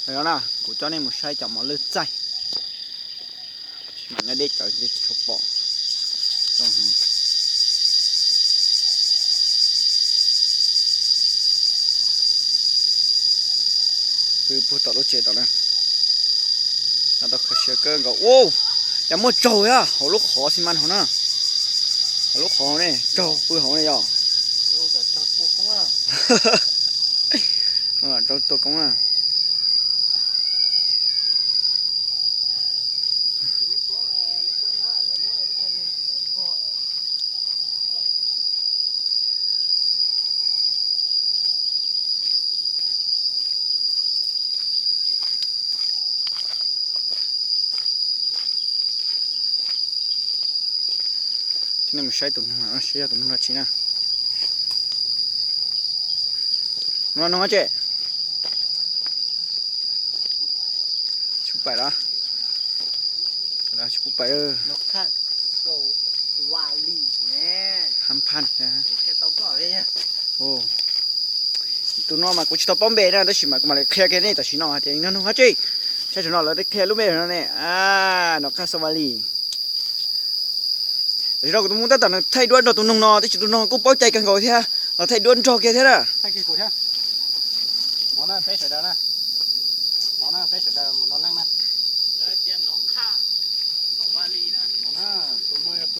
Yog na, kuv coj nej mus saib cov mos lwj txaij. Mas nyob deb cov tsis tshua pom. Pw puag tom lub tsev tom na. No tau kho siab kawg nkaus. Ua cas muaj tsaug a hauv lub qhov xi mas hauv na. Hauv lub qhov ne, tsaug pw hauv ne yog. Tsaug tua koob na. Coj nej mus saib tus noog, saib yog tus noog dab tsi na. Tus no noog dab tsi? Tsis pub pais los? Tsis pub pais. Hab phaj. Tus no mas kuv tsis tau paub npe na, tab sis mas kuv mam li qhia kiag nej tam sim no hais tias noog dab tsi. Saib saum no lawv qhia lub npe no ne, nom qhaj xo va lis. Tam sim no kuv tus muam tab tom nws thaij duab nrog tus noog no, tab sis tus noog kuj paub cai kawg nkaus thiab, los thaij duab nrog kiag thiab na.